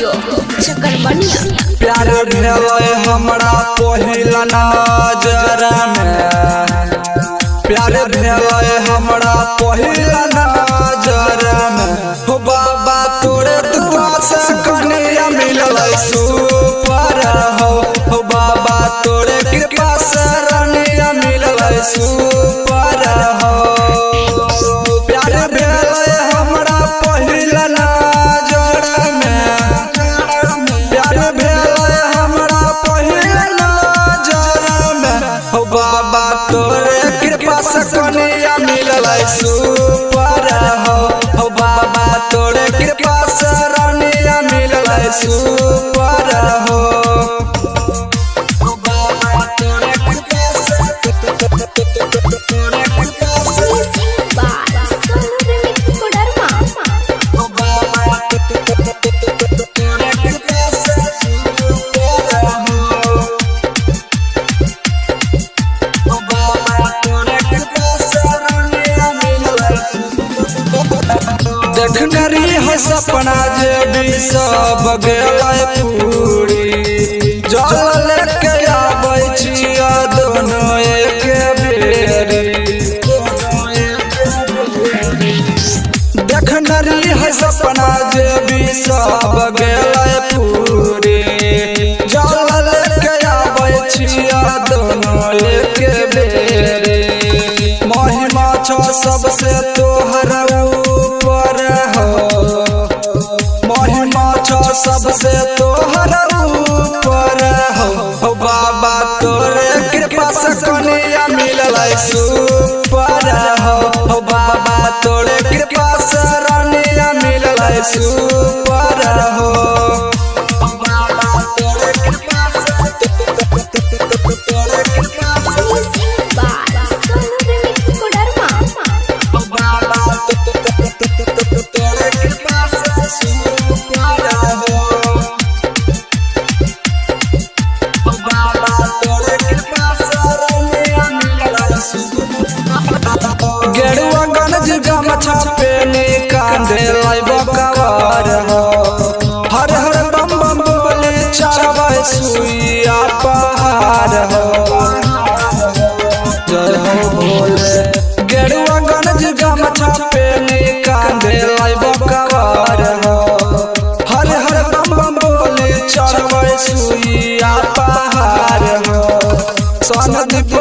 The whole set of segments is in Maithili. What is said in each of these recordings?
स्टूडियो चकरबनिया। प्यार भेलै हमरा पहिला नजर में, प्यार भेलै हमरा पहिला नजर में। हो बाबा तोरे दुआ से कन्या मिललै सुपर हो बाबा तोरे कृपा से रनिया मिललै सुपर हो। प्यार भेलै हमरा पहिला नजर में, प्यार भेलै हमरा पहिला नजर में। हो बाबा तोरे कृपा से कन्या मिललै सुपर हो बाबा तोरे कृपा से रनिया मिललै सुपर हो। Music by Sonu remix Koderma. देखने रही सपना जे भी सब गेलै पूरी, जल लेके आबै छियै दोनों एक बेरी। देखने रही सपना जे भी सब गेलै पूरी, जल लेके आबै छियै दोनों एक बेरी। महिमा छौ सबसे तोहर ऊपर हो, महिमा छौ सबसे तोहर ऊपर हो बाबा तोरे कृपा से कन्या मिललै सुपर हो बाबा तोरे कृपा से रनिया मिललै सुपर हो। Music by Sonu remix Koderma. गेरुआ गंज गमछा पेनी कांधे लाइब कवर हो, हर हर बम बम बोली चढ़बै सुइया पहाड़ हो। जय हो भोले। गेरुआ गंज गमछा पेनी कांधे लाइब कवर हो, हर हर बम बम बोली चढ़बै सुइया पहाड़ हो। सनदीप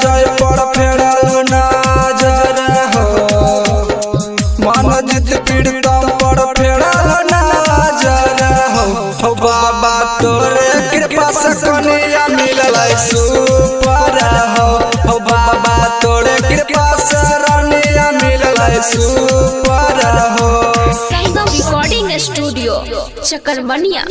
जय पर फेरल नजर हो, मनजीत पीड़ितम पर फेरल नजर हो बाबा तोरे कृपा से कन्या मिललै सुपर हो बाबा तोरे कृपा से रनिया मिललै सुपर हो। संगम रिकॉर्डिंग स्टूडियो चकरबनिया।